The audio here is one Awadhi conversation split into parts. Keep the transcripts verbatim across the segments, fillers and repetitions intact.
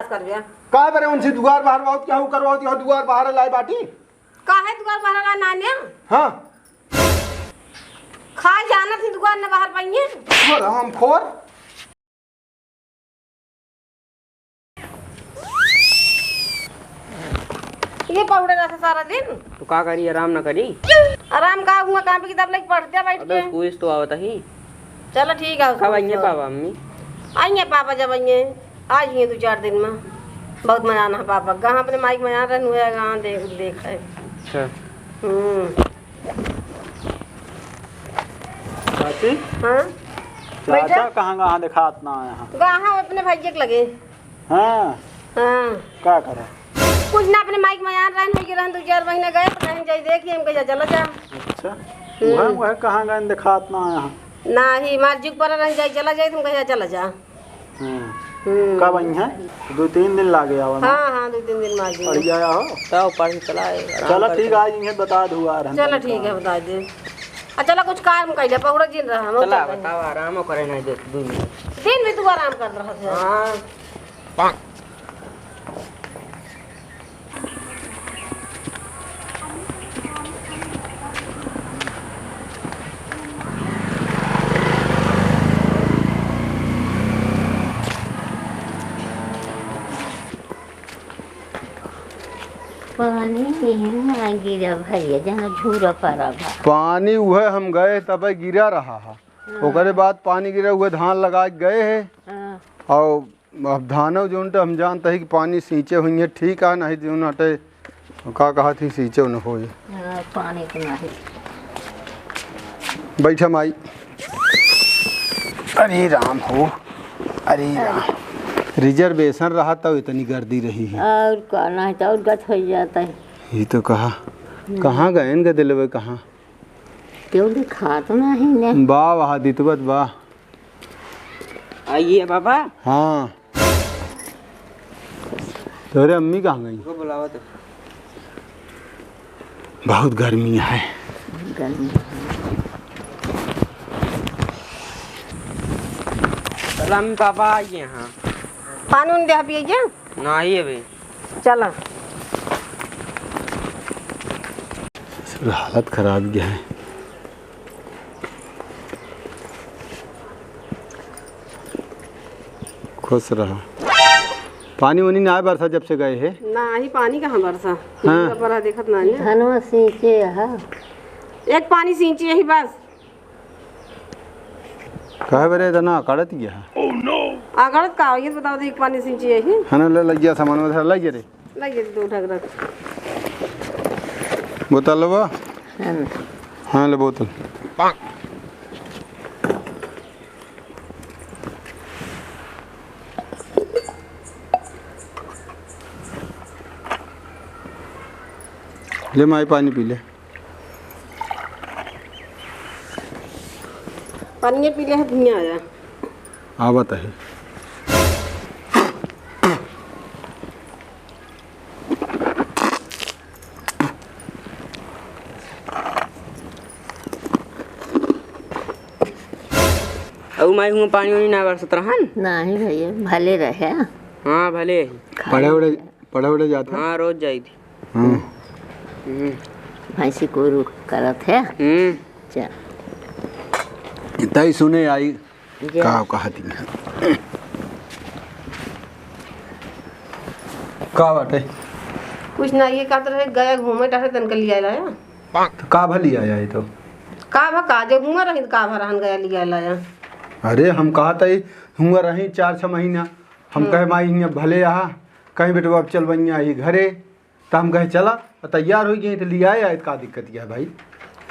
करबे। का बरे उनसे दुआर बाहर बहुत क्या हो करवाओ, क्या दुआर बाहर लाए बाटी? काहे दुआर बाहर लाए नाने? हाँ। खा जानत ही दुआर न बाहर पाइए। हरामखोर। ये पाउडर रहता सारा दिन। तो का करी, आराम ना करी? आराम का हुआ, कापी किताब लेके पढ़ते बैठ अबे, के। कुछ तो आवत ही। चलो ठीक है, कब आइए पापा, अम्मी? आइए पापा, जब आइए, आ जाइए दो चार दिन में। बहुत मजा आना है पापा का। हाँ, अपने माइक में आ रहे हैं, गाँव देख, देख है। अच्छा। हम्म। चाची? हाँ? चाचा बैठा? कहाँ, कहाँ दिखात ना आया? हाँ, अपने भैया के लगे। हाँ। हाँ। का करा? कुछ ना, अपने माइक में आ रहे हैं, भैया रहन दो चार महीने गए, तो कहीं जाई देख, हम कहिया चला जा। अच्छा। हम्म। वह, वह कहाँ गए, दिखात ना आया? हाँ। नाही, मार जुग पर रहन जाई, चला जाई, तुम कहिया चला जा। हम्म। हम्म। कब आई हैं? दो तीन दिन लागे आवा में। हाँ, हाँ, दो तीन दिन में आ जाइए। बढ़िया हो। तब पढ़ के चला आए, आराम चला करके। ठीक, आज इन्हें बता दूँ आ रहे हैं चला तनिक ठीक है, बता दे। आ, चला कुछ काम कर ले, पहुड़ा जिन रहा, हम चला चलते हैं। बताओ, आराम करे नहीं दे, दो मिनट। दिन भी तू आराम कर रहा था। हाँ। पानी ना गिरा भैया, जहाँ झूरा पड़ा बा। पानी उहे हम गए तबे गिरा रहा है। हाँ। ओकरे बाद पानी गिरा, उहे धान लगा के गए हैं। हाँ। और अब धानो जौन त हम जानत ही कि पानी सींचे होइहैं, ठीक है, नहीं जौन हटे, का कहत ही, सींचे न होई। हाँ, पानी तो नहीं। बैठा माई। अरे राम हो, अरे राम। रिजर्वेशन रहा तब इतनी गर्दी रही है। और का, नहीं तो और गच हो जाता है। ये तो कहा, हम्म। कहाँ गए इनका दिलवे, कहाँ? क्यों दिखात नहीं ने? बा, वहाँ दितवत बा। आइए बाबा। हाँ। तोरे अम्मी कहाँ गई? उनको बुलावा तो। बहुत गर्मी है। गर्मी है। सलाम बाबा, आइए यहाँ। पानी उन दे पिए? नहीं अभी। चला। ससुर हालत खराब गया है। खुश रहा। पानी वानी ना बरसा जब से गए है। ना ही पानी कहाँ बरसा। हाँ। पर देखत ना है। धनवा सींचे है। एक पानी सींचे ही बस। काहे बरे इतना अकड़त गया है? अकड़त का हो, ये तो बताओ तो, एक पानी सींचे ही। है ना, ले, ले गया सामान उधर, ले गया रे। ले गया दो ढक रख। बोतल बा? हाँ। हाँ, ले बोतल। ले माई, पानी पी ले। पानी पी ले, है भुइयां आया। आवत है। अउ माई हुआ पानी वानी ना बरसत रहन? नाही भैया, भले रहे। हाँ, भले। पढ़े उड़े पढ़े उड़े जात है? हाँ, रोज जाई थी। हाँ। हम्म। भैंसी को रुख करत है। हम्म। चल। तई सुने आई, जा। का कहत ही? का बाटे? कुछ ना, ये कहत रहे, गया घूमे टहरे, तनके लिया लाया। तो का भा लिया आई तो? का भा का, जे हुआ रही, का भा रहन गया लिया लाया। अरे, हम कहत ही, हुआ रही चार छह महीना, हम हम्म। कहे, "माई, हियाँ भले आहा, कहीं बेटवा, अब चल बइया ही घरे।" त हम कहे, "चला," त तैयार होइ गई, त लियाए आए, त का दिक्कत है भाई?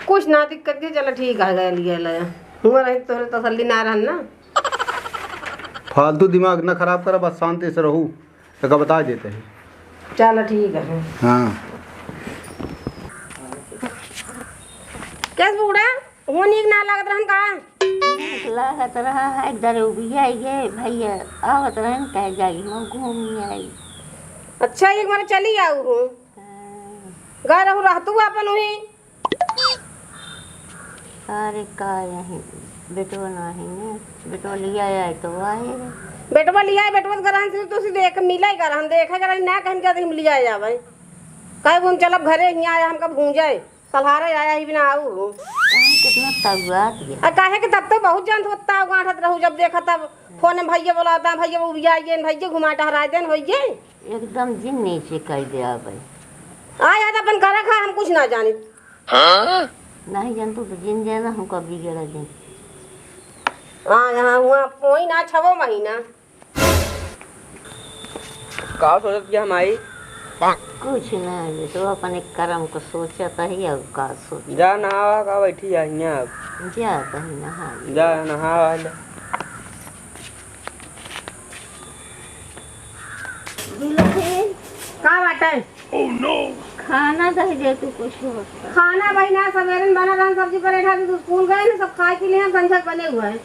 कुछ ना दिक्कत है, चला ठीक है, गया लिया लाया। हुआ रही तोहरे तसल्ली ना रहन ना। फालतू दिमाग ना खराब करा, बस शांति से रहू, त का बता देते हैं। चला ठीक है। हाँ। कैस बूढ़ा? वो नीक ना लागत रहन का? नीक लागत रहा है, दरोगिया ये भैया आवत रहन, कह जाई, हम घूमी आई। अच्छा, एक बार चली आऊ हूँ। हाँ। गा रहू रहतू अपन हुई। अरे का यही, बेटो नाही ने, बेटो लिया आए तो आए। बेटवा लिया है, बेटवा तो गरहन से तो उसे देख, मिला ही गरहन, देखे गरहन ना कहन के दिन लिया जावे। कहे वो हम चलब घरे, हियाँ आया हमका भूंजे, सलहारे आया ही बिना आऊ। कहाँ कितना तगुआत गया। आ काहे के तब तो बहुत जान होता गांठत रहू, जब देखा तब फोन में भैया बोलाता, भैया वो भी आइए, भैया घुमा टहराए देन, होइए। एकदम जिन नीचे कर दिया भाई। आ याद अपन करा खा, हम कुछ ना जानी। हाँ? नहीं जानतू तो जिन जाना हमका बिगड़ दे। हाँ, यहाँ हुआ कोई ना, छवो महीना। का सोचत गया माई? कुछ ना, ये तो अपने कर्म को सोचत है, अब का सोच। जा नहावा का बैठी जा हियाँ अब। जा तही नहा ले। जा नहावा ले। दुलही, का बाटे? खाना दे दे तू कुछ होता। खाना बहिना सवेरे में बना रहन, सब्जी परेठा, तू स्कूल गए ना, सब खाए पी ले हैं, संझक बने हुए हैं।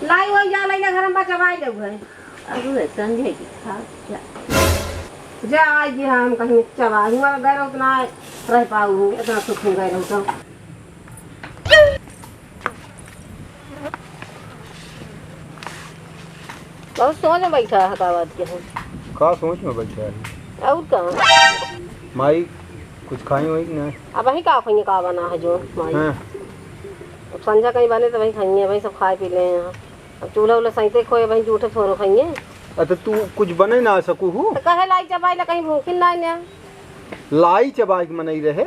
लाई वही जा लइले घर में बचवाई ले हुए हैं। अब वे संझे की खा जा। जा आई जी, हम कहीं चबा, हुआ गए रहो उतना रह पाऊ, इतना सुख में गए रहो तो। बहुत सोच में बैठा है, का बात के है? का सोच में बैठा है? और का? माई, कुछ खाई होई कि ना? अब वही का खाइए, का बना है जो माई? हाँ। अब संझा कहीं बने तो वही खाइए, वही सब खाए पी ले हैं। अब चूल्हा उल्हा सहिते खोए, वही जूठे छोरो खाइए। अच्छा, तू कुछ बने ना सकू हूँ? तो कहे लाई चबाई ला, कहीं भूखिन ना ने। लाई चबाई के मनई रहे?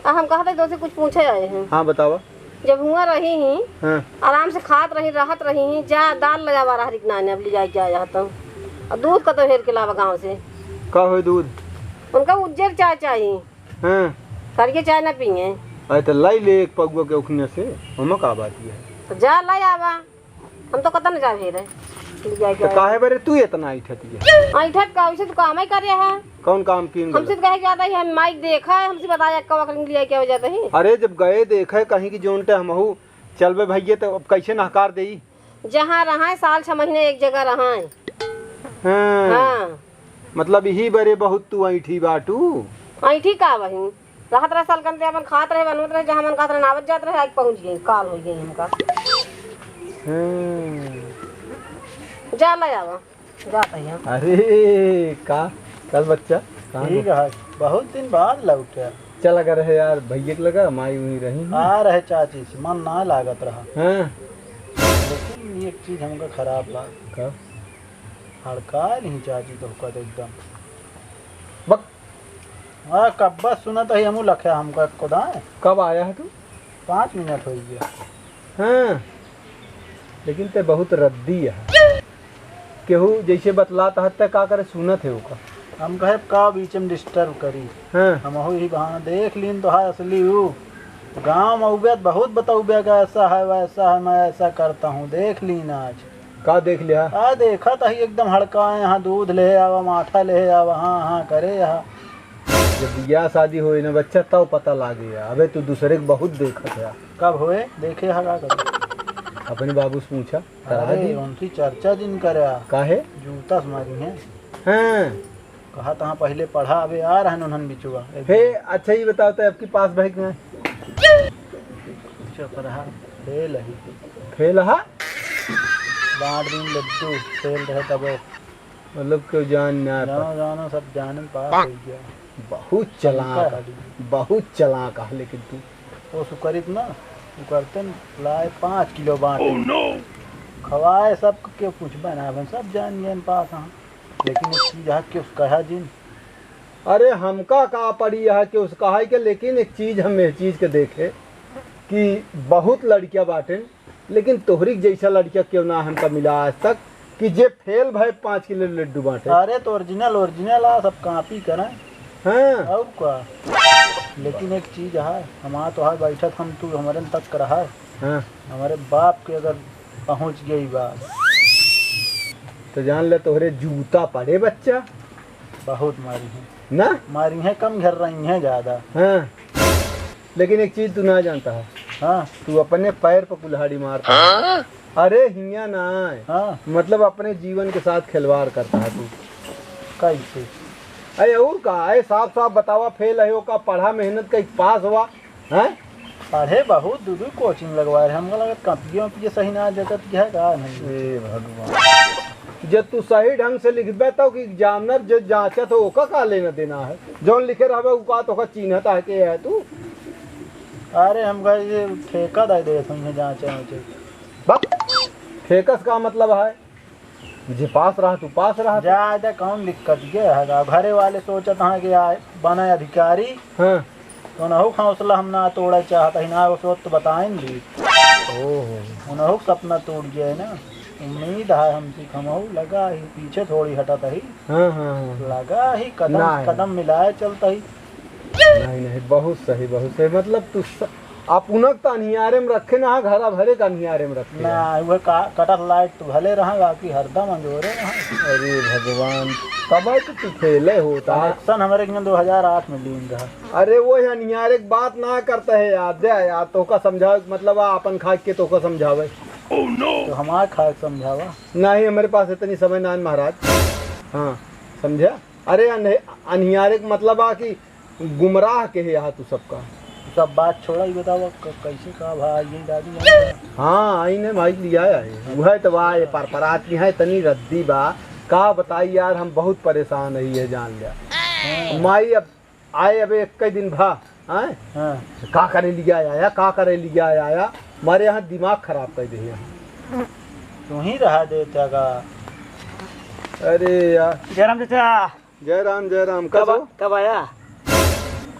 आ, हम कहते दोस्त से कुछ पूछे आए हैं। हाँ, बतावा। जब हुआ रही ही, हाँ। आराम से खात रही, रहत रही ही, जा दाल ले आवा रहरी के नाने, अब ले जाए के आया तो। और दूध का तो हेर के लावा गाँव से। का होए दूध? उनका उज्जर चाय चाहिए। हाँ। करिए चाय ना पिए। अरे तो लाई ले एक पगुआ के उखने से, ओमा का बात है? तो जा लाई आवा। हम तो कतन जा भेरे, ले जाए के तो आए। काहे बरे तू इतना ऐठत है? ऐठत का, वैसे तो काम ही करे है। कौन काम कीन हमसे गलत? तो कहे जाता है, हम माइक देखा है, हमसे बताया कब अकल लिया क्या हो जाता है। अरे जब गए देखे कहीं कि जोन टे हमहू चलबे भैया, तो अब कैसे नहकार देई? जहाँ रहाए, साल छह महीने एक जगह रहाए। हाँ। हाँ। मतलब यही बरे बहुत तू ऐठी बाटू। ऐठी का बहिन? रहत रहे साल कनते अपन खात रहे, बनवत रहे, जहाँ मन कहत रहे, आवत जात रहे, आके पहुँच गई, काल हो गई हमका। हम्म। जा ले आवा, जा भैया। अरे, का, कल बच्चा, कहाँ ठीक गो? है, बहुत दिन बाद लौटे। चला गए रहे यार, भैया के लगा, माई वहीं रही हैं। आ रहे चाची से, मन ना लागत रहा। हाँ। लेकिन एक चीज हमका खराब लाग। का? हड़का नहीं चाची तो का तो एकदम। बक। हाँ, कब्बा सुनत है हमू लख्या हमका कोदाए। कब आया है तू? पाँच मिनट हो गया। हाँ, लेकिन ते बहुत रद्दी है। केहू जैसे बतलात है ते का करे सुनत है ओका। हम कहे का बीच में disturb करी। हाँ। हमहू यही बहाना देख लीन तो है असली हूँ। गाँव में उबे बहुत बतौबे का ऐसा है वैसा है, मैं ऐसा करता हूँ, देख लीन आज। का देख लिया? आ देखा तही एकदम हड़काए, यहाँ दूध ले आवा, माठा ले आवा, हाँ, हाँ करे यहाँ। जब बियाह शादी होए ना बच्चा, तब पता लागे। अबे तू दूसरे के बहुत देखत है। कब होए? देखे हा का करे? अपने बाबू से पूछा, करा अरे, दी। उनकी चर्चा जिन करे। काहे? जूता से मारी है। हाँ। कहा तहाँ पहले पढ़ा, अबे आ रहन उन्हन बिचुआ। हे, अच्छा ये बताओ तो आपकी पास भाई कहाँ है? चुप रहा, फेल है। फेल हा? बांट दिन लड्डू, फेल रहे तबो। मतलब केहू जान ना जानो, पाए। जानो, सब जाने पास हो गया। बहुत चालाक उनका है, बहुत चालाक है लेकिन तू। वो सुकरित ना, वो करते न, लाए पाँच किलो बांटे। Oh no! खवाए सब के पूछबे ना, अपन सब जान गए पास हाँ। लेकिन एक चीज है कि उसका है जिन। अरे हमका का पड़ी है कि उसका है के, लेकिन एक चीज हम ये चीज के देखे कि बहुत लड़कियां बाटें, लेकिन तोहरी जैसा लड़किया केहू ना हमका मिला आज तक कि जे फेल भए पाँच किलो लड्डू बांटे। अरे तो original, original आ, सब copy करें। हाँ। और का? लेकिन एक चीज है, हमारा तो है बैठत, हम तू हमारे तक रहा। हाँ। हमारे बाप के अगर पहुँच गई बात। तो जान ले तोहरे जूता पड़े बच्चा। बहुत मारी है। ना? मारी है कम, घर रही है ज्यादा। हाँ। लेकिन एक चीज तू ना जानता है। हाँ। तू अपने पैर पर कुल्हाड़ी मारता है। हाँ? अरे हियाँ ना आए। हाँ। मतलब अपने जीवन के साथ खिलवाड़ करता है तू। कैसे? अरे और का? अरे साफ साफ बतावा, फेल है का? पढ़ा मेहनत का पास हुआ? हैं? पढ़े बहुत, दू दू coaching लगवा रहे। हमको लगा कॉपियों पे सही ना जगत की है का नहीं? ए भगवान। जब तू सही ढंग से लिखबे तो कि examiner जो जांचत हो ओका का लेना देना है? जौन लिखे रहबे उ का तोका चीन्हत है के है तू? अरे हम कहे ये ठेका दे दे तुमने जांचे वांचे। बक, ठेका से का मतलब है? जे पास रहा तू पास रहा तू। जा जा कौन दिक्कत ये है? घरे वाले सोचत हैं कि आए बने अधिकारी। हाँ। तो उनहु के हौसला हम ना तोड़े चाहत ही ना, उस वक्त बताएं भी। ओहो। उनहु के सपना टूट गया है ना। उम्मीद है हमसे कि हमहु लगा ही पीछे थोड़ी हटत ही। हाँ, हाँ, हाँ। लगा ही कदम, नहीं। कदम मिलाए चलत ही। नहीं, नहीं, बहुत सही, बहुत सही। मतलब तू स-, अपनक त अन्हियारे में रखे ना, घरा भरे का अन्हियारे में रखे ना, ना। वह का-, कटत लाइट तो भले रहा, बाकी हरदम अंजोरे रहा। अरे भगवान, तब तो तू फेले होता। कनेक्शन हमरे के दो हजार आठ में लीन रहा। अरे वो अन्हियारे के बात ना करता है यार, दे यार, तोका समझावे के मतलब आ, अपन खाक के तोका समझावे। तो हमार खाक समझावा। नहीं, हमरे पास इतनी समय ना है महाराज। हाँ, समझा? अरे अन्हे-, अन्हियारे के मतलब आ कि गुमराह के है यहाँ तू सबका। सब बात छोड़ा, ई बतावा क-, कैसे का भा, ये दादी जान का? हाँ, आई ने माइक लिया है। वह तो बा, ये पर, पर आदमी है, इतनी रद्दी बा। का बताई यार, हम बहुत परेशान है, ये जान लिया। हाँ। माई अब आए, अबे एक ही दिन भा, हैं? हाँ। का करे लिया आया, का करे लिया आया, हमारे यहाँ दिमाग खराब कर दे यहाँ। तू ही रहा देता का? अरे यार। जयराम चाचा। जय राम, जय राम। कब कब, हो? कब आया?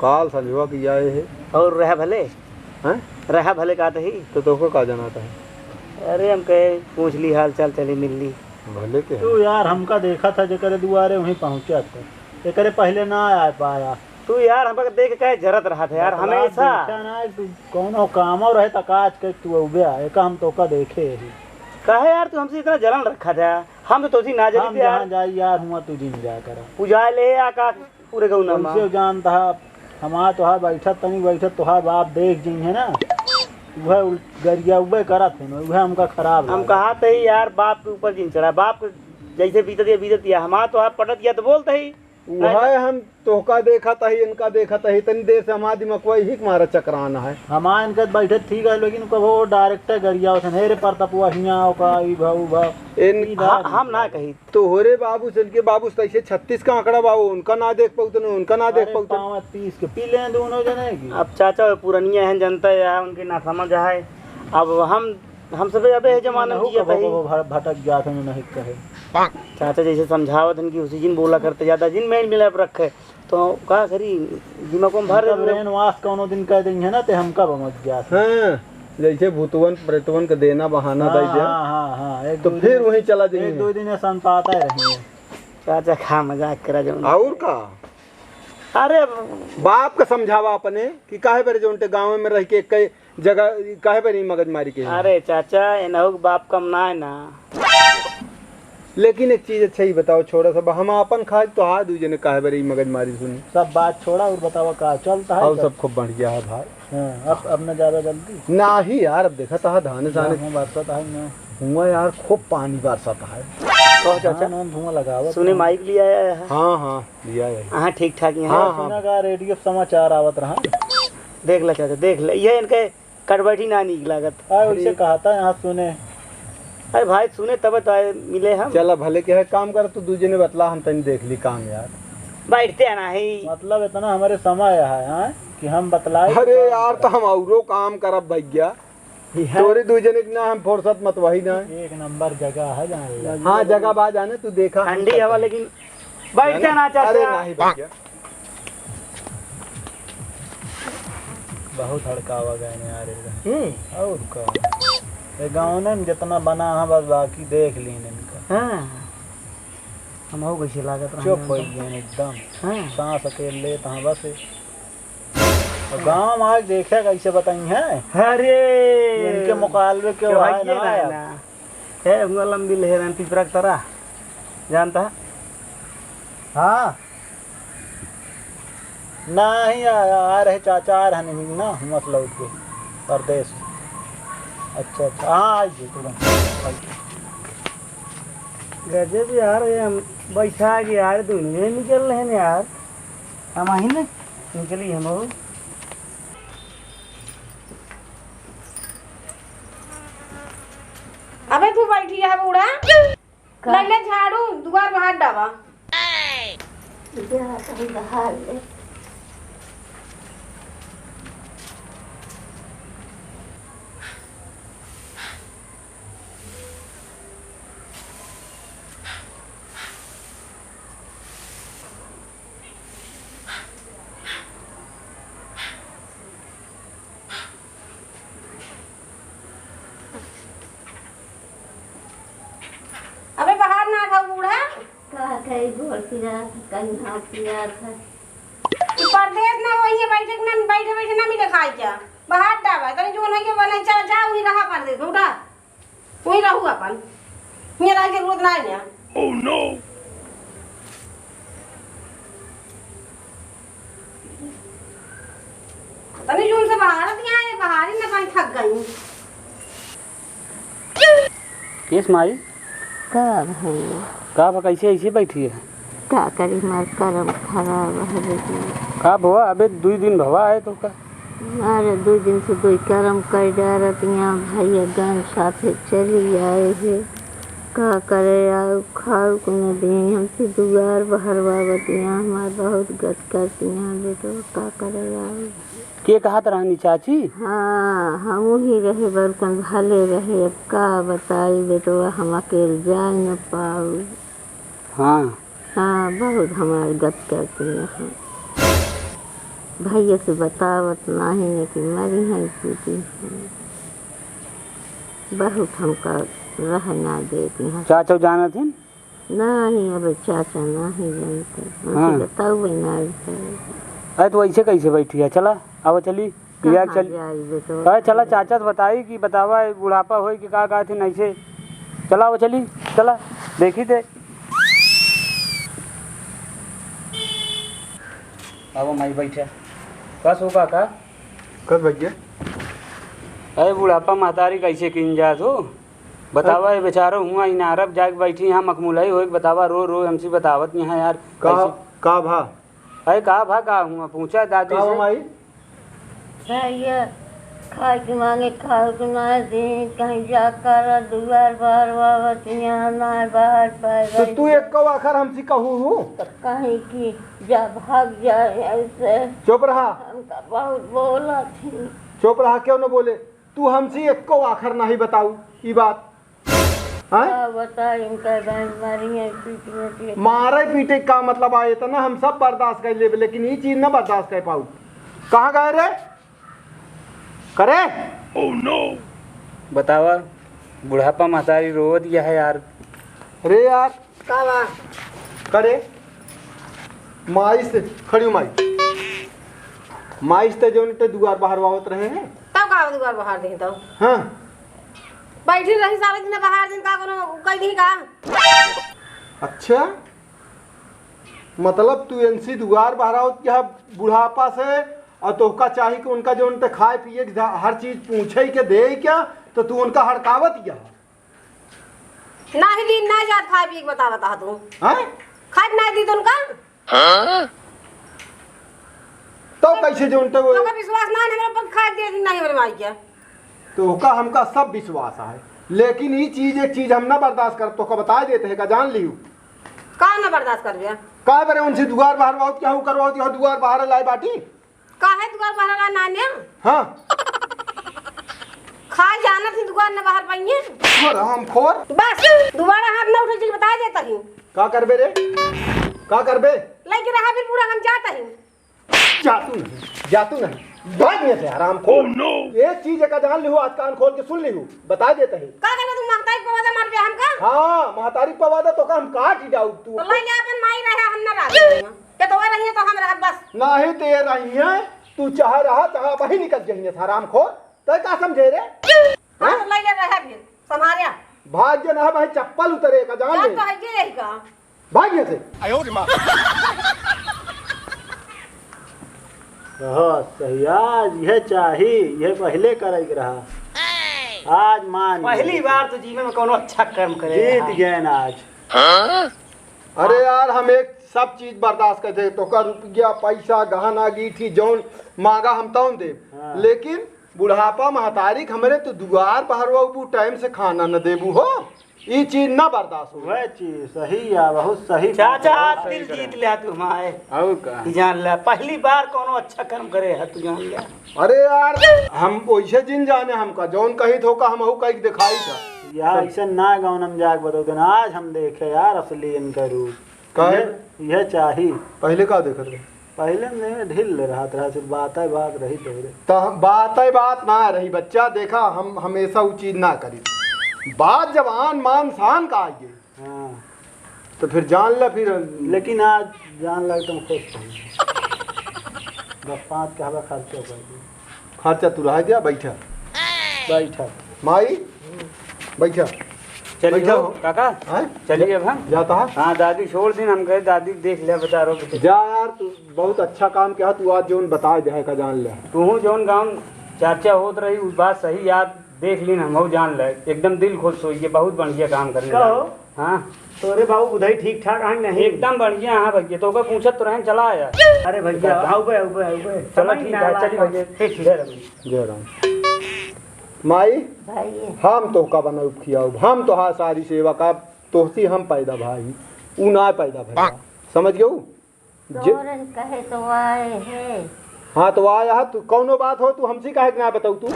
काल संझवा की आए है। और रहा भले? हैं? रहा भले का तही? तो तोको का जनाता है? अरे हम कहे पूछ ली हाल चाल, चली मिल ली। भले के तू है। यार हमका देखा था जेकरे दुआरे वहीं पहुँचा था, एकरे पहले ना आ पाया। तू यार हमका देख के कहे जरत रहा था यार, बतला हमेशा। देखा ना, तू कौनो कामो रहे त काज के तू अउबे, एका हम तोका देखे ही। काहे यार तू हमसे इतना जलन रखा था? हम तो तोसी ना जली हम थे यार। जहाँ जाई यार, हुआं तू जिन जा करा। पूजा ले आ का पूरे गौना मा। कैसे जानता है, हमार तोहार बैठत तनी बैठत तोहार बाप देख जइहें ना, वह उल-, गरिया उबे करत है ना, वह हमका खराब हम लागे। कहा थे यार, बाप के ऊपर जिन चढ़ा, बाप के जैसे बीतत या बीतत या, हमार तोहार पटत या तो बोलते ही। वह हम तोहका देखत ही, इनका देखत ही, तनी देर से हमार दिमगवा यही के मारा चकराना है। हमार इनका बैठे ठीक है, लेकिन कबो डायरेक्ट गरिया होत है, "हे रे परतपुआ, हियाँ आओ का, ई भाऊ, भाऊ।" इन ई बात हम ना कही। तोहरे बाबू से, इनके बाबू से, तैसे छत्तीस का आंकड़ा बा, उनका ना देख पाउत, न उनका ना देख अरे, पाउत। पाँव तीस के पी लें दोनों जने की। अब चाचा, वो पुरनिया हैं, जनता है, उनके ना समझ आए। अब हम हम सबे अबे है जमाना में जियत है। कबो भटक जात है, नहीं कहे। चाचा जैसे समझावत हन कि उसी जिन बोला करते, ज्यादा जिन मेल मिलाप रखे, तो का करी, दिमाग में भर उनका ले। Brain wash कौनो दिन कह देंगे ना, ते हमका बमत जात है। हाँ, जैसे भूतवन प्रेतवन के देना बहाना हाँ, दई दे। हाँ, हाँ, हाँ, एक तो दो फिर दिन, वहीं चला एक जाइए। दो दिन ये संताता रहेंगे। चाचा का मजाक करा जौन। और का? अरे बाप का समझावा अपने कि काहे बरे जौन ते गाँव में रह के कई जगह काहे बरे ई मगजमारी के? अरे चाचा, एनहु के बाप कम ना है ना। लेकिन एक चीज अच्छा ही बताओ, छोड़ा सब, हम आपन खाए तो हाथ दूजे ने काहे बरे ई मगजमारी सुनी? सब बात छोड़ा और बतावा का चलता है और सब? सब खूब बढ़िया है भाई। हाँ, अब, अब ना ज्यादा जल्दी। नाही यार, अब देखा था धान साने। यहाँ बरसत है ना। हुआ यार, खूब पानी बरसत है। कहो चाचा। धान वान धुआं लगावत सुने है। माइक लिया है। हाँ, हाँ, लिया है। हाँ, ठीक ठाक यहाँ। हाँ, हाँ। सुना का रेडियो समाचार आवत रहा। देख ले चाचा, देख ले, ये इनके कटबैठी ना नीक लागत। आ, वैसे अरे। कहा था यहाँ सुने। अरे भाई, सुने तब तो आए, मिले हम। चला, भले के है, काम कर, तू दूजे ने बतला, हम तनी देख ली काम यार। बैठते हैं ना ही। मतलब, इतना हमारे समय है, हाँ, कि हम बतलाए अरे तो यार, तो हम औरो काम करब भैया। ये है। तोरे दू जने के ना हम फुर्सत मत वही ना। एक नंबर जगह है, जान ले। हाँ, जगह बा जाने, तू देखा हम ठंडी करते हवा, हैं। लेकिन बैठते है ना? ना, चाचा। अरे नहीं भैया। बहुत हड़कावा गए ने यार इधर। हम्म। और का? ये गाँव में जितना बना है बस, बाकी देख लीन इनका। हाँ। हम हो कैसे लागत रहे चुप हैं हो तो। गए एकदम। हाँ। सांस अकेले लेत हैं बस। और गाँव में आके देखे कैसे बताई हैं। अरे। इनके मुकाबले के क्यों भाई है ये ना ना है यार। ना। है हुआ लंबी लहर है पिपरा की तरह। जानता है? हाँ। नाही, आ, आ रहे चाचा, आ रहे नहीं ना, हुआं से लौट के परदेस। अच्छा, अच्छा, हाँ, आइए, तुरंत, आइए। गजब यार, ये हम बैठा के यार, दुनिया में निकल रहे हैं यार। हम आई ना, निकली हम और। अबे तू बैठी है बूढ़ा। लइले झाड़ू, दुआर बहार डावा। जा, कहीं बहार ले। अबे बहार ना खाऊ बूढ़ा। का कही, गोड़ पिरात है, कहीं हाथ पिरात है। ई परदेस ना वही है, बैठे के ना, बैठे बैठे ना मिले खाए क्या? बहार डावा, तनी जोन है के बने, जा, जा, वही रहा परदेस में, उठा। वही रहू अपन। हियाँ रह के रोज ना आइया। Oh no! तनी जून से बहारत यहाँ है, बहारी न पाई, थक गई। केस माई? का भैया? का भा, कैसे ऐसे बैठी है? का करी, हमार करम खराब है बेटी। का भवा, अबे दुई दिन भवा आए तो का? अरे, दुई दिन से दुई करम कर डारत यहाँ भैया, गन साथे चली आए है। का करे, आउ खाउ को न दी, हमसे दुआर बहरवावत यहाँ, हमार बहुत गत करती यहाँ बेटवा, का करे आउ। के कहत रहनी चाची? हाँ, हम ही रहे बड़कन भले रहे, अब का बताई बेटवा, हम अकेल जाए न पाऊ। हाँ। हाँ, बहुत हमार गत करती हैं। भैया से बतावत नाही है कि मरी हैं, पीटी हैं। बहुत हमका रह ना देती हैं। चाचा जानत हैं? नाही, अब चाचा नाही जानते। हाँ। उनसे बताऊ भी नाही करे। अरे, तो ऐसे कैसे बैठी है? चला, आवा चली। कहाँ यार, चल। जाई बेटवा? अरे, चला, चाचा से बताई कि बतावा, बुढ़ापा होई कि का कहत हैं, ऐसे। चला, आवा चली, चला, देखी थे। आवा माई, बैठा। बस हो काका। कब भैया? अरे, बुढ़ापा महतारी कैसे किन जात हो? बतावा, ये बेचारो हुआ इनारब जाके बैठी यहाँ मखमुलई होई, बतावा, रो रो हमसे बतावत यहाँ यार, का, कैसे? का भा? अरे का भा, का हुआ? पूछा दादी का से। माई? भैया, खाए के मांगे, खाए के ना दी, कहीं जा कर दुआर बहरवावत, यहाँ ना बाहर पाए तो गई। तू एक को आखर हमसे कहू हूँ? तो कहीं कि जा, भाग जा ऐसे। चुप रहा। हमका बहुत बोला थी। चुप रहा, क्यों न बोले? तू हमसे एको आखर नाही बताऊ ई बात। हाँ? का बताई, इनका गाय मारी है, पीट में पीट। मारे पीटे का मतलब आए, इतना हम सब बर्दाश्त कर लेबे, लेकिन ई चीज ना बर्दाश्त कर पाऊ। कहाँ गए रे? करे? Oh no! बतावा, बुढ़ापा महतारी रोवत यह है यार। अरे यार, का बा? करे, माई से, खड़ी हो माई। माई से जौन ते दुआर बहरवावत रहे हैं। तब का दुआर बहार देही तब? हाँ। बैठी रही सारा दिन बहार दिन का कोनो कह दी का? अच्छा, मतलब तू इनसे दुआर बहरावत क्या बुढ़ापा से, और तोहका चाही कि उनका जौन ते खाए पिए के धा-, हर चीज पूछे के दे क्या, तो तू उनका हड़कावत क्या? नाही दिन ना जात खाए पिए के बता बता तू। हैं? खाए नाही दी तुमका? हाँ? तो कैसे जो उनते वो तोका विश्वास ना है हमरे ऊपर, खाए दे दिन नाही हमरे माई के। तोका हमका सब विश्वास है, लेकिन ई चीज, एक चीज हम ना बर्दाश्त कर, तोका बता देते हैं का, जान लियो। का ना बर्दाश्त करबे? का बरे उनसे दुआर बहरवाओ, क्या हूँ करवाओ, क्या दुआर बहर लाए बाटी? काहे दुआर बहरवा नाने? हाँ। खा जानत ही दुआर न बहर पाइए। हरामखोर। बस, दोबारा हाथ न उठे, चीज बता देता ही। का करबे रे? का करबे? लेके रहा फिर पूरा हम जाता ही। जा तू नहीं, जा तू नहीं। भाग यहाँ से हरामखोर। Oh no! ये चीज का जान लिहू, आज कान खोल के सुन लिहू, बता देता ही। का करबे तू महतारी पवादा मार दे हमका? हाँ, महतारी पवादा तो का हम काट ही जाऊ तू। तो ले ले अपन माई रहे, हम ना रह। के तो रही है तो हम रहब बस। नाही ते रही है, तू चाहे रहा, चाहे वही निकल जाइए, हरामखोर। तै का समझे रे? हाँ, हाँ? तो लइले रहे फिर, संभारिया। भाग जे ना भाई, चप्पल उतरे का जान जा ले। तो है जे यही का। भाग यहाँ से। आयो रे माँ। हाँ, सही, आज यह चाही, यह पहले करे के रहा। आज मान पहली गए। बार तो जीवन में कोनो अच्छा कर्म करे जीत रहा। गए ना आज। हाँ? अरे यार, हम एक सब चीज बर्दाश्त कर दे, तोका रुपया, पैसा, गहना, गीठी, जौन मांगा हम तौन देब। हाँ। लेकिन बुढ़ापा महतारी के हमरे तू दुआर बहरवाबू, टाइम से खाना न देबू हो। ई चीज ना बर्दाश्त हो। वह चीज सही है, बहुत सही चाचा, बात है। आज दिल जीत लिया तू हमारे। और का? कि जान ले, पहली बार कोनो अच्छा कर्म करे है तू, जान ले। अरे यार, हम वैसे जिन जाने हमका, जौन कही थो का हमहू कही के दिखाई था। यार, ऐसे ना गौनम जाग बदल देना, आज हम देखे यार असली इनका रूप। काहे? यह, यह चाही। पहले का देखत रहे? पहले में ढील ले रहत रहा, सिर्फ बात है बात रही तोरे। तो हम बात है बात ना रही बच्चा, देखा हम हमेशा उ चीज ना करी। बात जब आन मान शान का आई गई, हाँ। तो फिर जान ले फिर। लेकिन आज जान ले तुम खुश हो। दस पाँच का हवा खर्चा कर दे। खर्चा तू रह गया, बैठा। बैठा। माई, बैठा। चलिए बैठा हो। काका, हैं? चलिए अब हम। जाता है? हाँ, दादी छोड़ दिन, हम कहे दादी देख ले बेचारो के। जा यार, तू बहुत अच्छा काम किया, तू आज जौन बताए दे है का जान ले। तू जौन गाँव चर्चा होत रही, उ बात सही याद देख लीन, हम जान ले, एकदम दिल खुश हो गए, बहुत बढ़िया काम करने का लगा। हो? हाँ। तोरे बाबू बुधाई ठीक ठाक है नहीं? एकदम बढ़िया, हाँ भैया, तो ओकर पूछत तो रहन, चला आया। अरे भैया, बताओ। आउबे, आउबे, आउबे। चलो समय ठीक ना है, चली लागल। भैया। ठीक, ठीक। जय राम। जय राम। माई, भाई। हम तोहका बनाउब खियाउब, हम तोहार सारी सेवा का, तोहसी हम पैदा भाई, ऊ ना पैदा भइला। समझ गयो? जे तोरन कहे तो आए है। हाँ, तो आया है, तू कौनो बात हो, तू हमसे काहे के ना बताऊ तू?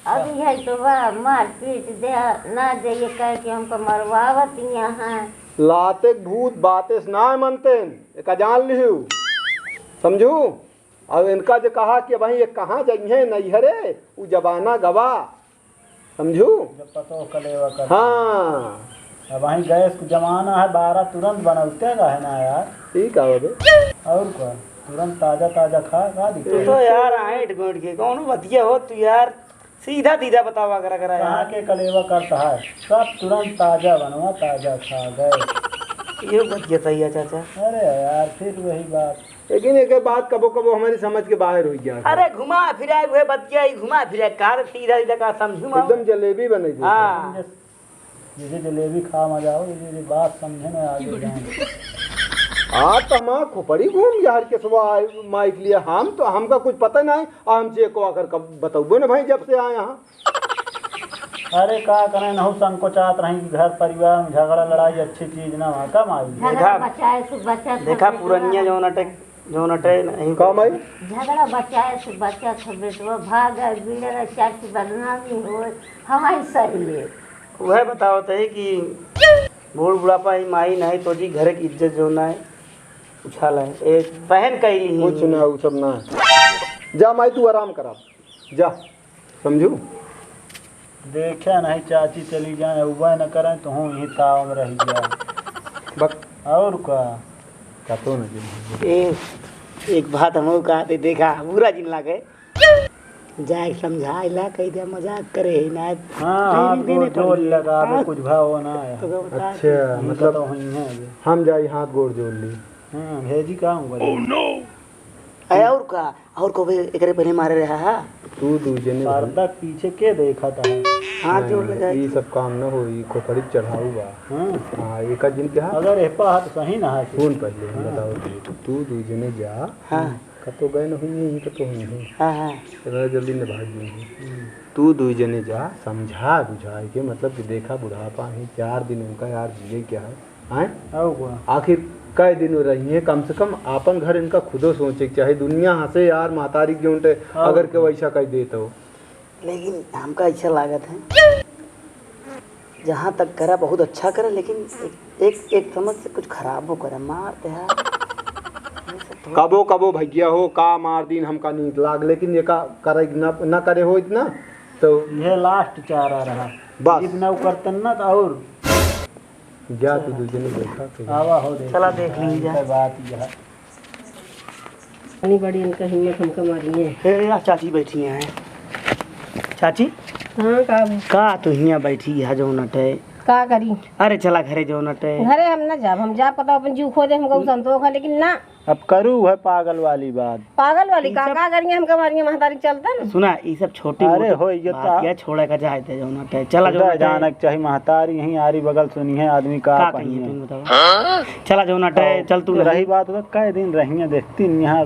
अभी है तो बा, मारपीट दे, ना जाइए कह के हमको मरवावत यहाँ। लाते के भूत बातें से ना मनते, एका जान लिहू, समझू? अब इनका जे कहा कि भाई ये कहाँ जइहे नैहरे, उ जमाना गवा, समझू? जब पतो कलेवा कर। हाँ। अब वहीं गैस के जमाना है, बारह तुरंत बनौते रहे ना यार। ठीक है बे। और का? तुरंत ताजा ताजा खा, का दिक्कत तू है? तो यार आंट गोंट के कौनो बतिया हो तू यार, सीधा सीधा बतावा करा, करा कहाँ यार। के कलेवा करता है, सब तुरंत ताजा बनवा, ताजा खा गए। ये बतिया सही है चाचा। अरे यार, फिर वही बात। लेकिन एक बात कबो कबो हमारी समझ के बाहर हो गया है। अरे घुमा फिरा के उहे बतिया, ई घुमा फिरा के, का रे सीधा सीधा का समझू मा? एकदम जलेबी बनई दे। हाँ। जैसे, जैसे जलेबी खा मजा हो, ये, ये बात समझे ना आगे जाए। आज तो हमारा खोपड़ी घूम गया हर के सुबह आए माइक लिए। हम तो, हमका कुछ पता नहीं, हमसे को आकर कब बताओ ना भाई, जब से आए यहाँ। अरे का करें, नहु संकोचात रही कि घर परिवार में झगड़ा लड़ाई अच्छी चीज ना हो, का माई? झगड़ा देखा, बचाए से बचत हो देखा बेटवा। पुरनिया जौन अटे, जौन अटे नहीं। का माई? झगड़ा बचाए से बचत हो बेटवा, भाग बिगड़ चाची बदनामी हो, हमारी सही ले। वह बतावत है कि बूढ़ बुढ़ापा ही माई नहीं तो जी घर की इज्जत जो ना है, उछाल है। ए, बहन कही नहीं। कुछ ना, वो सब ना है। जा माई, तू आराम करा, जा। समझू? देखे नहीं चाची चली जाए, उबे न करें तो हूँ यहीं ताव में रह जाए। बक। और का? का तो न जी। ए, एक बात हम कहा थे, देखा, बुरा जिन लागे। जाए समझाए ला, कह दे मजाक करे ही ना। हाँ, हाथ गोड़ जोड़ पड़ी। लगावे, हाँ? कुछ भाव ना है। तो का बता अच्छा, दे। हम मतलब, तो वहीं हैं अभी। हम जाई हाथ गोड़ जोड़ ली। हाँ, भेजी का हूँ बड़ी। Oh no! अरे और का? और को भी एकरे पहले मारे रहा है? तू दू जने भाई। पर्दा के पीछे के देखा था? हाथ जोड़ नहीं, लगा ई के। सब काम न हो, ई खोपड़ी चढ़ाऊ बा। हाँ। हाँ, एका जिन के हाथ। अगर एह पा हाथ सही ना है। सुन पहले, हम हाँ। बताओ तू, तू दू जने जा। हाँ। कतो गए न हुई, यहीं कतो हुई है। हाँ, हाँ। इतना जल्दी न भाग गई है। हम्म। तू दू जने जा, समझा बुझाए के, मतलब कि देखा बुढ़ापा है, चार दिन उनका यार जिए क्या है। आँय? और का? आखिर कई दिन रही हैं, कम से कम आपन घर इनका खुदो सोचे के चाही। दुनिया हँसे यार, महतारी के उनटे और अगर का? के वैसा कह देत हो। लेकिन हमका ऐसा लागत है, जहाँ तक करा बहुत अच्छा करे, लेकिन एक, एक, एक समझ से कुछ खराबो करे, मार दे यार। ये सब थोड़ा कबो, कबो भैया हो, का मार दीन हमका नीक लाग, लेकिन ये का करे न, न करे हो इतना, तो ये last चारा रहा। बस। इतना उ करतन ना तो और जा तू दू जने बैठा के। आवा हो दे। चला देख लीन जा। इनका बात यह। इतनी बड़ी इनका हिम्मत हमका मारी है। ए, या चाची बैठी हैं। चाची? हाँ, का बा? का तू हियाँ बैठी है जौन अटे? का करी? अरे चला घरे जौन अटे। घरे हम ना जाब, हम जाब पता अपन जीव खो दे, हमका उ संतोष है, लेकिन ना। अब करू है पागल वाली बात। पागल वाली ई का, सब का करिए, हमका मारिए महतारी चलता ना। सुना, ई सब छोटी अरे मोटी हो, ये बात ता या छोड़े का चाहते जौन अटे। चला खुदा जौन अटे। जानक चाही महतारी यहीं आरी बगल सुनी है आदमी का का कहिए कहिए। तुम बताओ। चला जौन अटे, हाँ। चल तू रही नहीं। बात तो कई दिन रहिए देखती नहीं यहाँ।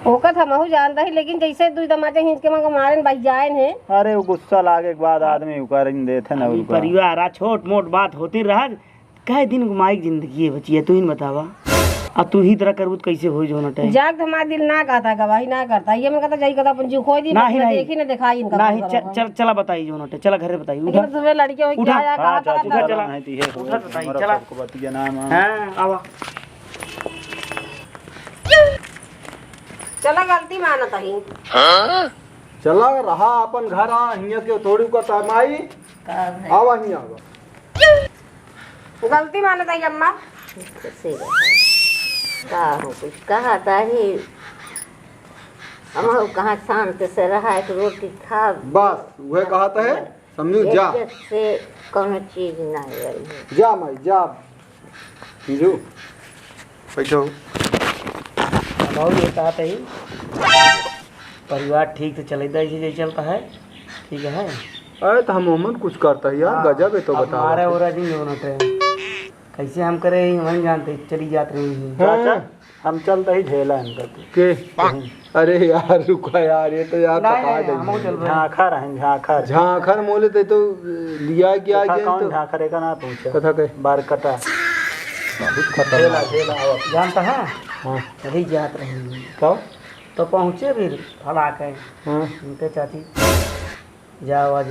ओका त हमहू जानत ही, लेकिन जैसे दुई दमाचा हिंच के मगर मारेन बहियाएन है। अरे, वो गुस्सा लागे के बाद आदमी उकारिन देथे ना अभी उनका। परिवार आ, छोट मोट बात होती रहा। कई दिन क माई क जिंदगी है बचिया, तू ही न बतावा। आ तू ही तरह करबू त कैसे होई जौन अटे? जाग त हमार दिल ना कहता, गवाही ना करता। ये मन कहता, जाई कहता अपन जीव खोई दी, नहीं, बस नहीं। देखी ना देखाई इनका नहीं, कौन च-, करबा। चल, चला बताई जौन अटे, चला घरे बताई, लेकिन उठा। तुम्हें लड़के हो उठा। क्या, या हाँ, कहाँ चाची, चला। चला, नहीं, तो ये उठा, बताई, हमर चला। सबको बतिया नाम है। हाँ, आवा। चला, गलती मानत ही। चला, रहा अपन घर, आ, हियाँ के थोड़ी उका तमाई। का है? आवा हियाँ, आवा। गलती मानत ही अम्मा। कैसे रहा? का हो, कुछ कहा ताही? हम हो कहाँ शांत से रहा, एक रोटी खा। बस, उहे कहत है, समझू, जा। इज्जत से कौनो चीज ना रही। जा माई, जा। समझू? बैठो। हम और ये कहत ही, परिवार ठीक से चलता है, जैसे चलता है, ठीक है। अरे, तो हम ओमन कुछ करता है यार, हाँ, गजब है तो अब बताओ। मारे ओरा जी में होना टे। कैसे हम करे, हम नहीं जानते, चली जात रही है। हाँ। चाचा, हम चलता ही झेला इनका तू। के? हम्म। अरे यार, रुका यार, ये तो यार नहीं, थका नहीं, देंगे। हम चल रहे हैं। झांखर हैं, झांखर। झांखर मोले ते तो लिया क्या देखा गया कौन तो? झांखर है का ना पूछे। कथा के? बारकटा। बहुत खतरनाक। झेला, झेला, आओ। जानता है? हाँ। चली जात रही है। तो? तो पहुँचे फिर फला के। हाँ। उनके चाची, जाओ आज।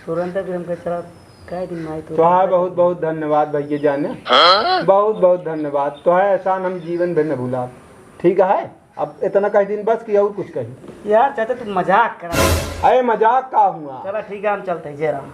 तुरंत फिर हमके चला, कह दिन माई तो तोहार बहुत बहुत धन्यवाद भैया जाने। बहुत बहुत धन्यवाद। तोहार एहसान हम जीवन भर न भूला। ठीक है, अब इतना कह दिन बस कि और कुछ कही। यार चाचा, तू मजाक करा। अरे मजाक का हुआ? चला ठीक है, हम चलते हैं, जय राम।